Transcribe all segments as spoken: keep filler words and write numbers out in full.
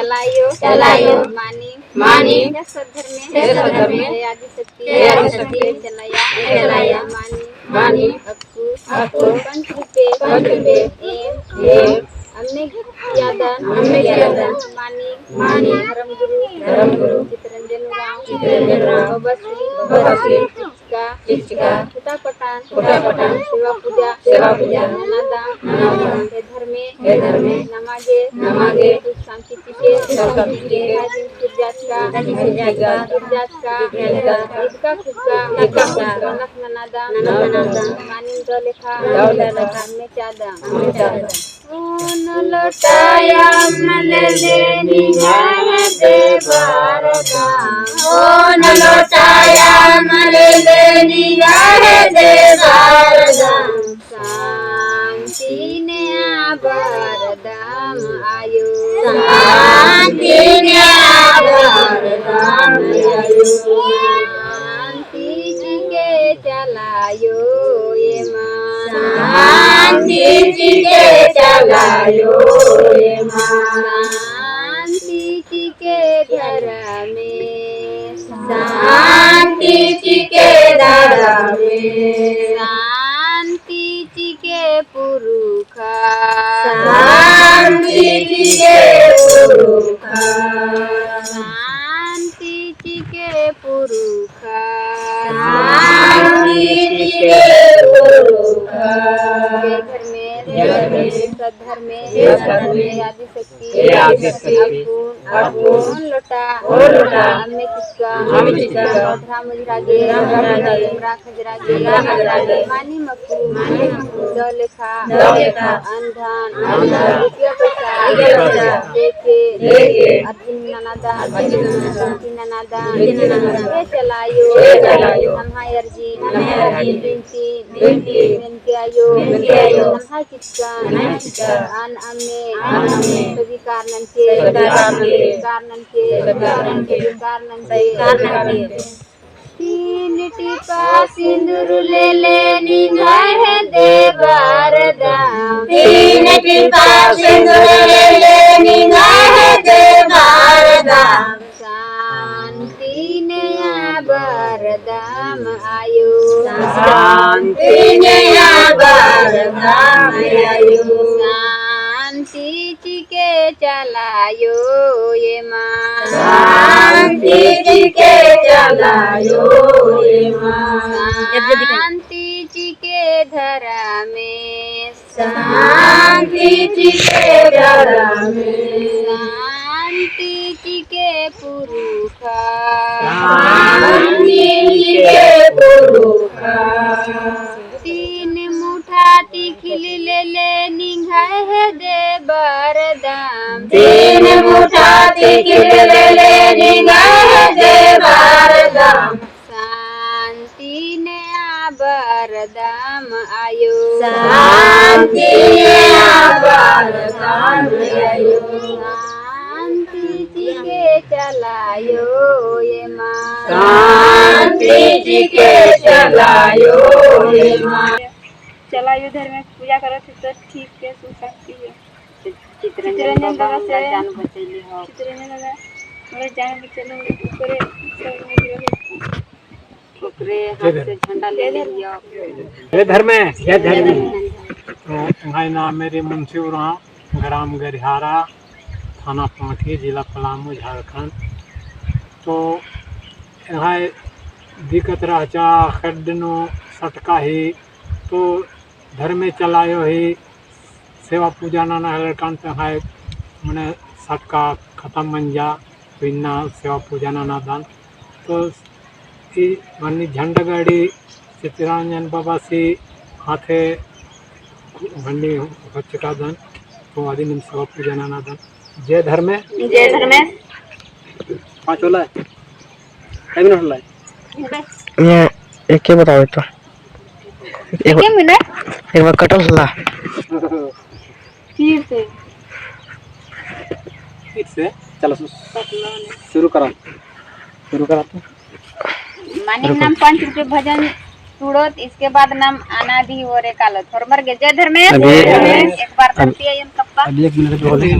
चलायो, चलायो। मानिम, मानिम। हे सत धर्मे, हे सत धर्मे। हे आदिशक्ति, हे आदिशक्ति। चलाया, चलाया। मानिम, मानिम। अक्कु, अक्कु। पंच रुपये, पंच रुपये। एम, एम। अम्मे चिआदन, अम्मे चिआदन। मानिम, मानिम। धर्मगुरु, धर्मगुरु। चितरंजन उराँव, चितरंजन उराँव। बबासिन, बबासिन। चिचका, चिचका। खुटा पटन, खुटा पटन। सेवा पूजा, सेवा पूजा। ननादम, ननादम। हे धर्मे, हे धर्मे। नमा गे, नमा गे। सुख शांति चिके, सुख शांति चिके। हाजिम सिरजाचका, हाजिम सिरजाचका। सिरजाचका। इदका खुदका, इदका खुदका। नलख ननादम, नलख ननादम। मानिम दव लेखा, दव लेखा। अम्मे चिआदम, अम्मे चिआदम। ओन लोटा अम्म लेले निंग्है हेद्दे बरदम। ओन लोटा अम्म लेले निंग्है हेद्दे बरदम। शांति नेआ बरदम आयो। शांति नेआ बरदम आयो। शांति चिके चलायो एमा। शांति चिके चलायो एमा। शांति चिके धर्मे। शांति चिके धर्मे। शांति चिके पुरुखा। शांति चिके पुरुखा। शांति चिके पुरुखा। शांति चिके पुरुखा। जय धर्मेस, जय धर्मेस। सत धर्मेस, जय धर्मेस। आदिशक्ति, हे आदिशक्ति, अक्कुन, अक्कुन, ओन लोटा, ओन लोटा, अम्मे चिचका, अम्मे चिचका, धर्म उजरा गे, धर्म उजरा गे, एमरा खजरा गे, एमरा खजरा गे, मानिम अक्कु, मानिम अक्कु, दव लेखा, दव लेखा, अन्न धन, अन्न धन, रुपया पैसा, रुपया पैसा, लेके, लेके, अदिन ननादम, अदिन ननादम, बिनती ननादम, बिनती ननादम, हे चलायो, हे चलायो, नम्है अर्जी, नम्है अर्जी, बिनती, बिनती, मेनके आयो, मेनके आयो, नम्है चिचका, नम्है चिचका, अन्न अम्मे, अन्न अम्मे, स्वीकार ननके, स्वीकार ननके, स्वीकार ननके, स्वीकार ननके, स्वीकार ननके। तीन टिपा सिंदूर लेले निंग्है हेद्दे बरदम। तीन टिपा सिंदूर लेले निंग्है हेद्दे बरदम। शांति नेआ बरदम आयो। शांति नेआ बरदम आयो। शांति चिके चलायो एमा। शांति चिके चलायो एमा। शांति चिके धर्मेस। शांति चिके धर्मेस। शांति चिके पुरुखा। शांति चिके पुरुखा। तीन मुठा तिख़िल लेले निंग्है हेद्दे बरदम। तीन मुठा तिख़िल लेले निंग्है हेद्दे बरदम। शांति नेआ बरदम आयो। शांति नेआ बरदम आयो। शांति चिके चलायो एमा। शांति चिके चलायो एमा। चलायो धर्मेस, पूजा करत ही तो ठीक के सुख शांति है। चित-, चितरंजन चितरंजन बाबा बाबा हमरा से, जान बचैली हो। चितरंजन बाबा हमरा जान बचैली हो, ऊपरे सब लोग रहे। ओकरे हाथ से झंडा ले ले लियो। जय धर्मे, जय धर्मे। तो एंग्है नाम मेरी मुंशी उराँव, ग्राम गरिहारा, थाना पांकी, जिला पलामू, झारखंड। तो एंग्है दिक्कत रहचा, खड्ड नू सटका ही, तो धर्मे चलायो ही, सेवा पूजा नना हेलरकन तो एंग्है मने सटका खतम मंजा, तो इन्ना सेवा पूजा ननादन। तो ई मन्नी झंडा गाड़ी चितरंजन बाबासी हाथे मन्नी होचकादन, तो अदिन सेवा पूजा ननादन। जय धर्मे। जय धर्मे। पाँच होला है। कई मिनट होला है? ये एक के बताओ तो। एक एक मिनट। एक बार कटल होला। फिर से। फिर से? चलो, सु-, शुरू करो। शुरू करो तो। मानिम नाम पाँच रुपये भजन सुड़ोत, इसके बाद नाम अनादि ओरे कालोत। होरमर गे जय धर्मेस। अभी एक बार धरती आयन कप्पा। अभी एक मिनट बोले।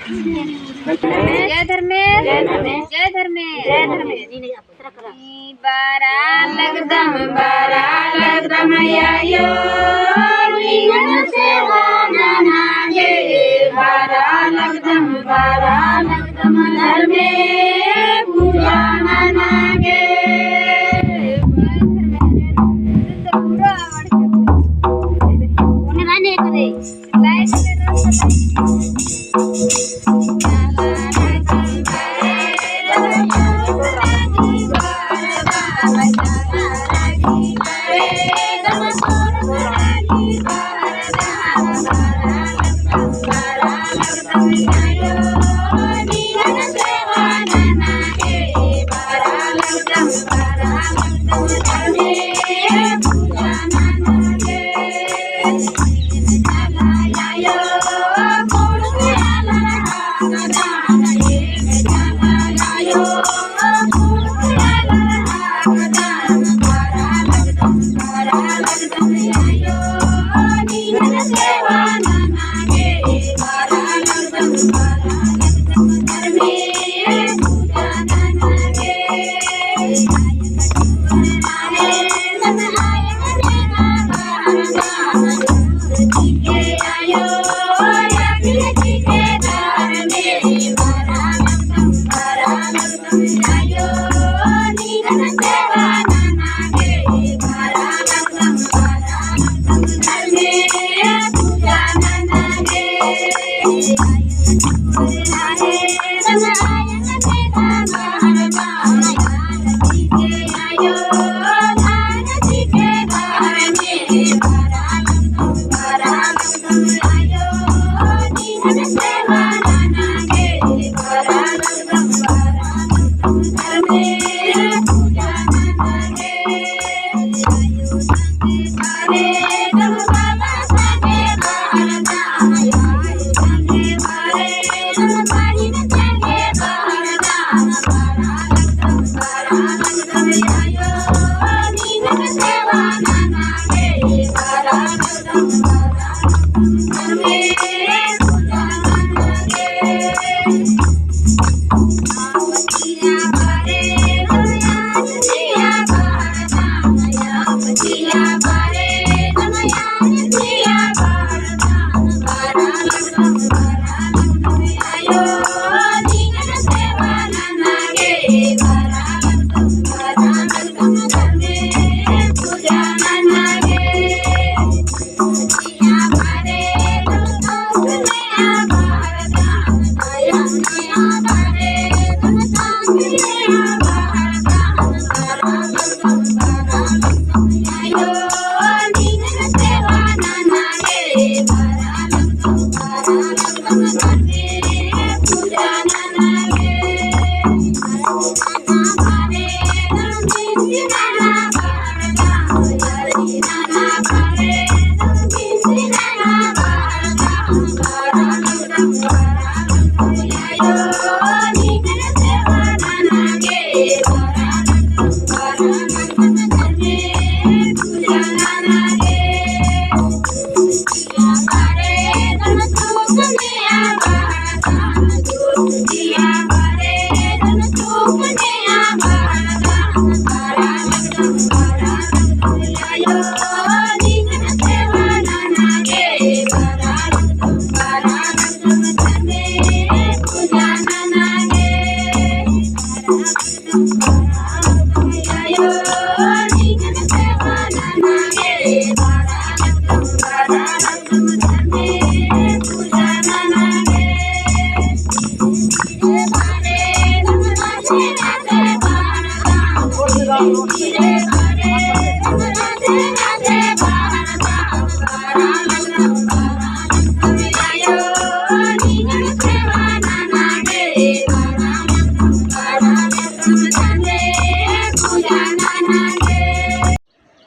जय धर्मेस। जय धर्मेस। जय धर्मेस। जय धर्मेस। ई बारा लगदम, बारा लगदम आयो, निंगन सेवा नना गे। बारा लगदम, बारा लगदम, धर्मे पूजा नना गे।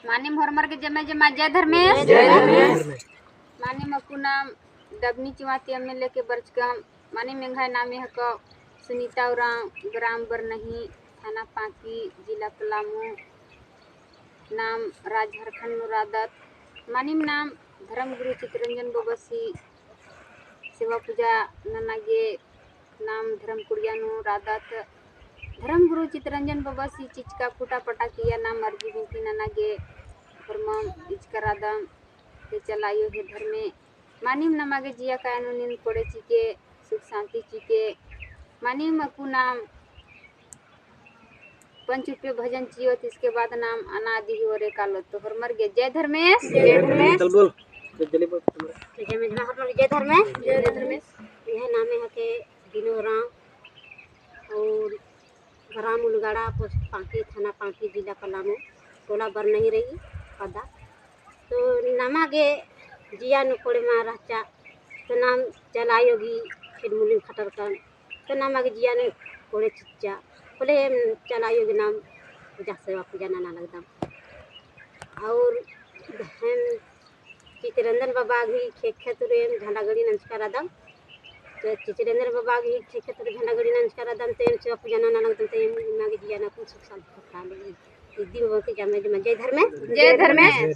मानिम होरमर गे जम्मे जम्मे जय धर्मेस। जय धर्मेस। मानिम अक्कु नाम डबनी चिवा ती एमएलए के बरचकम। मानिम एंग्है नामे हको सुनीता उराँव, ग्राम बरनही, थाना पांकी, जिला पलामू। नाम राज झारखंड नू रअदत। मानिम नाम धर्म गुरु चितरंजन बबसी सेवा पूजा नना गे नाम धर्म कुड़िया नू रअदत। धर्म गुरु चितरंजन बबस ई चिचका फूटा पटा किया नाम अर्जी बिनती नना गे होरमम इजका रअदम। हे चला आयो हे धर्मे, मानिम नमा गे जिया काया नू नीन कोड़े चिके, सुख शांति चिके, मानिम अक्कु नाम पंच रुपये भजन चिओत, इसके बाद नाम अनादि ही ओरे कालोत। तो होरमर गे जय धर्मेस। जय धर्मेस। चल बोल। जय जय बोल। जय जय मेजमा होरमर गे जय धर्मेस। जय धर्मेस। यह नामे हके बिनो राम और ग्राम उलगाड़ा, पोस्ट पांकी, थाना पांकी, जिला पलामू, टोला बरनही रई पद्दा। तो नमा गे जिया नू कोड़े मा रहचा, तो नाम चला आयो गही खेत मुलिम खटरकन, तो नमा गे जिया नू कोड़े चिच्चा, होले चला आयो गही नाम पूजा सेवा पूजा नना लगदम। और हम चितरंजन बाबा गही ख़ेक्खा तुरे झंडा गड़ी नंजका रअदम। तो चितरंजन बाबा गही ख़ेक्खा तुरे झंडा गड़ी नंजका रअदम, तो एम सेवा पूजा नना लगदम, तो एम इमा गे जिया नू कुन सुख शांति पक्का ले। इदी बाबा के जय धर्मेस। जय धर्मेस।